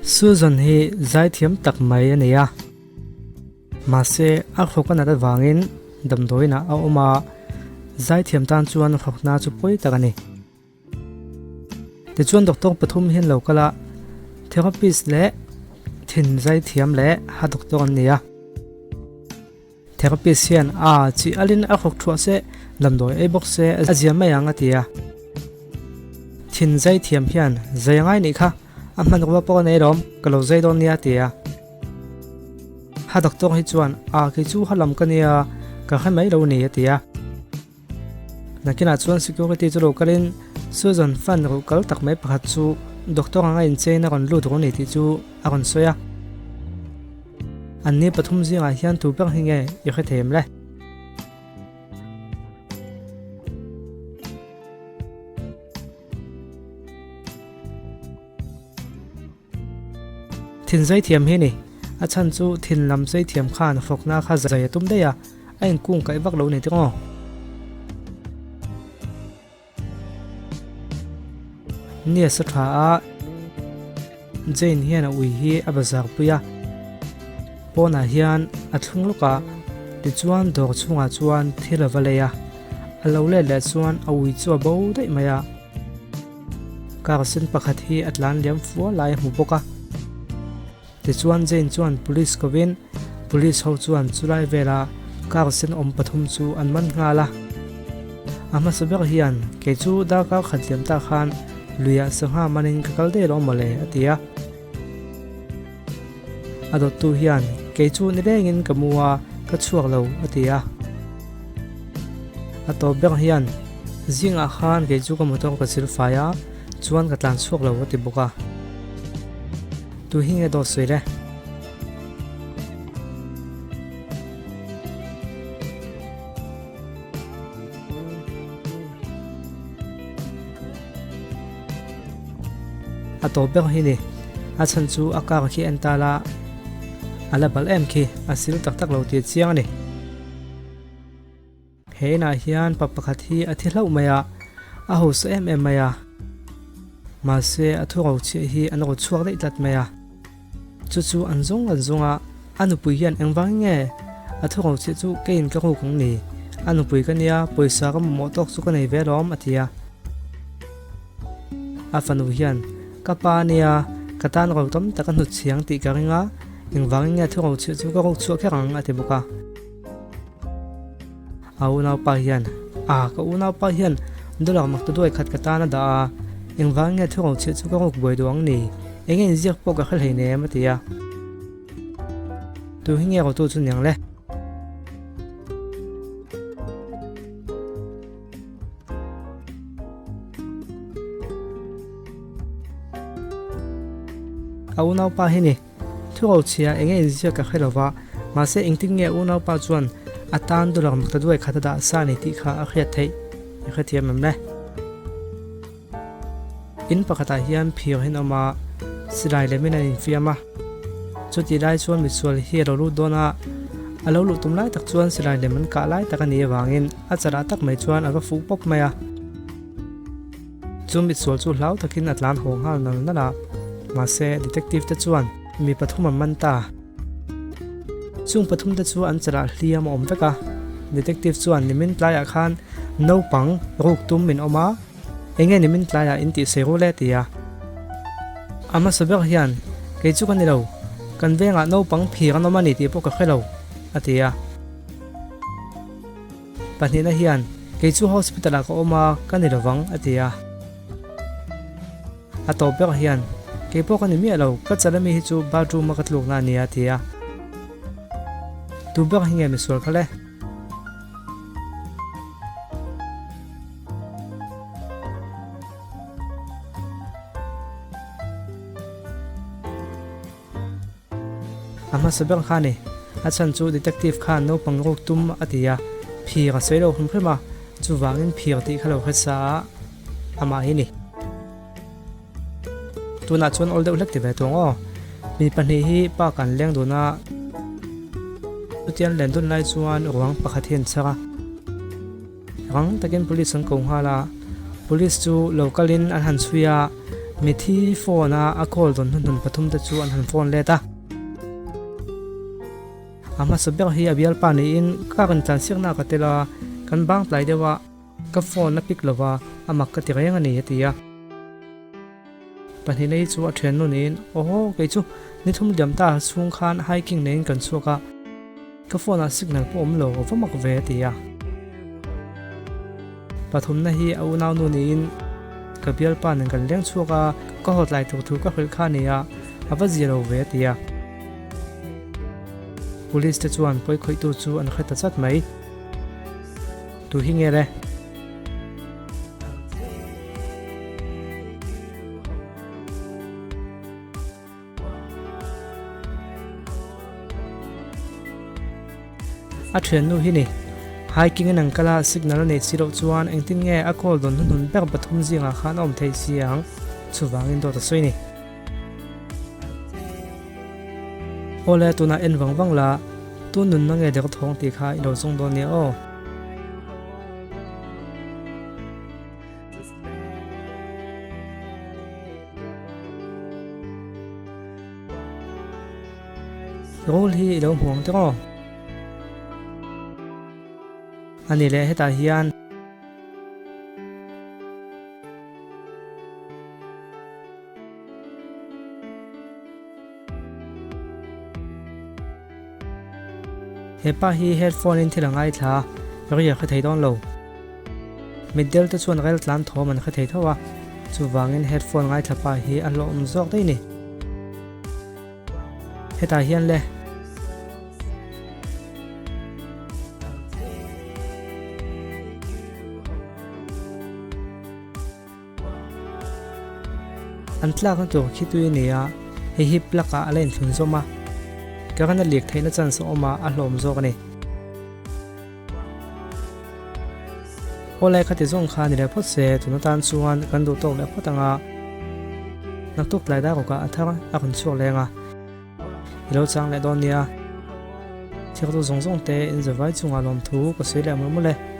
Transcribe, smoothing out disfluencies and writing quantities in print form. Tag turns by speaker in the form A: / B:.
A: Susan hi zaithiam tak mai a ni a, mahse a hrawk a nat avangin damdawiinah a awm a, zaithiam tan chuan hrawkna chu pawi tak a ni. Tichuan doctor pathum hian lo kal a, therapist leh thin zaithiam leh ha doctor an ni a. Therapist hian a chi alin a hrawk thuah se, damdawi ei bawk se a zia mai ang a ti a. Thin zai thiam hian zai angai nih kha, a hmanrua pawh a nei lawm, ka lo zai dawn nia a ti a. Ha doctor hi chuan a kei chu ha lam ka nia, ka hre mai lo ni a ti a. Nakinah chuan security chu lo kalin Susan fan ruh kal tak mai pakhat chu doctor anga inchein a rawn lut ru ni tih chu a rawn sawi a. Anni pathum zingah hian tu ber hi nge i hre them le? Thin zai thiam hi ni. A chhan chu thin lam zai thiam khan fawkna kha zai a tum daih a, a inkung kaih vak lo ni tih aw. Nia sa tha a, Jane hian a ui hi a bazar pui a, pawnah hian a thlung lawk a, tichuan dawr chhungah chuan thil a va lei a, a lo let leh chuan a ui chu a bo daih mai a. Car sen pakhat hi a tlan liam fua lai a hmu bawk a. Tichuan Jane chuan police kovin police ho chuan chulai vela car sen awm pathum chu an man nghal a. A hmasa ber hian kei chu darkar khat liam tak khan luiah sangha manin ka kal daih lo mawle a ti a. A dawttu hian kei chu ni lengin ka mu a, ka chhuak lo a ti a. A tawp ber hian zingah khan kei chu ka motor ka chil fai a, chuan ka tlan chhuak lo a ti bawk a. Tu hi nge dawt sawi le? A tawp ber hi ni. A chhan chu a car khi en ta la, a la bal em khi, a sil tak tak lo tih a chiang a ni. He inah hian pa pakhat hi a thi hlauh mai a, a hausa em em mai a. Mahse a thu ro chhiah hi an ro chhuak daih tlat mai a. Chu chu an zawng an zawng a, a nupui hian engvang nge a thu ro chhiah chu keiin ka ruk ang ni? A nupui ka nia, pawisa ka mamawh tawk chu ka nei ve lawm a ti a. A fanu hian, Ka pa nia, ka tan ro tam tak a hnut chhiang tih ka ring a, engvangin nge a thu ro chhiah chu ka ruk chhuah kher ang a ti bawk a. A unaupa hian, A, ka unaupa hian dollar mak ta duai khat ka tan a dah a, engvang nge thu rochhiah chu ka ruk buai duh ang ni? Enge inziak pawh ka hre hlei nem a ti a. Tu hi nge rotu chu niang le? A unaupa hi ni. Thu rochhia enge inziak ka hre lova, mahse engtin nge unaupa chuan a tan dollar mak ta duai khat a dah sa ni tih kha a hriat theih i hrethiam em le? In pakhatah hian phir hi an awm a, silai lemin an infiam a. Chutih lai chuan misual hi a lo lut dawn a, a lo luh tum lai tak chuan silai lem an kah lai tak a nih avangin a chalah tak mai chuan a va fuh pawp mai a. Chu misual chu hlau takin a tlan haw nghal nal nal a, mahse detective te chuan mi pathum an man ta. Chung pathum te chu an chalah hliam a awm vek a, detective chuan nimin tlaiah khan naupang ruk tum min awm a, enge nimin tlaiah in tih sei ru le ti a. A hmasa ber hian kei chu ka ni lo, kan vengah naupang phir an awm a ni tih pawh ka hre lo, a ti a. Pahnihna hian, Kei chu hospital ah ka awm a, ka ni lovang, a ti a. A tawp ber hian, Kei pawh ka ni miah lo, ka chal ami hi chu bathroom a ka tlukna a nia, a ti a. Tu ber hi nge misual kha le? A hmasa ber kha a ni. A chhan chu detective khan naupang ruk tum a ti a, phir a sawi lo hrim hrim a, chuvangin phir tih kha lo hre sa a, amah hi ni. Tunah chuan awl deuh hlek ti ve tawng aw. Mi pahnih hi park an leng dun a, chutiang len dun lai chuan ruang pakhat hi an chhar a. Rang takin police an ko nghal a, police chu lo kalin an han chhui a, Mithi phone a a call dawn hnuhnun pathumte chu an han phone let a. A hmasa ber hi a bialpa niin ka rawn tlansiakna ka tel a, kan bang tlai deuh a, ka phone a pick lova a mak ka ti reng a ni a ti a. Pahnihna hi chu a thiannu niin, Awhaw, kei chu ni thum liam ta chhung khan hiking neiin kan chhuak a, ka phone ah signal pawh awm lo, va mak ve a ti a. Pathumna hi a unaunu niin ka bialpa nen kan leng chhuak a, ka haw tlai tur thu ka hrilh kha a ni a, a va zia lo ve a ti a. Police te chuan pawi khawihtu chu an hre ta chat mai. Tu hi nge le? A thiannu hi ni. Hiking in an kal a, signal a nei si loh chuan engtin nge a call dawn hnuhnun ber pathum zingah khan a awm thei si ang? Chuvangin dawt a sawi ni. Awle tunah en vang vang la, tun nunna nge der thawng tih kha i lo zawng dawn nia aw. Rul hi i lo hmu ang tiraw? A ni leh hetah hian. He pa hi headphone in thil a ngaithla a, ri a hre thei dawn lo. Mitdel te chuan rel tlan thawm an hre thei tho a, chuvangin headphone ngaithla pa hi a hlawhawm zawk daih ni. Hetah hian le. An tlakna tur khi tui a ni a, hei hi plug ah a la inthlun zawm a, current a lik theihna chance a awm a, a hlawm zawk a ni. Awlai khati zawng kha ni leh phawt se, tun atan chuan kan duh tawk leh phawt ang a, naktuk tlai dar rawkah a thar a rawn chhuak leng a, i lo chang leh dawn nia. Thirtu zawng zawng te in zavai chungah lawmthu ka sawi leh mawlh mawlh e.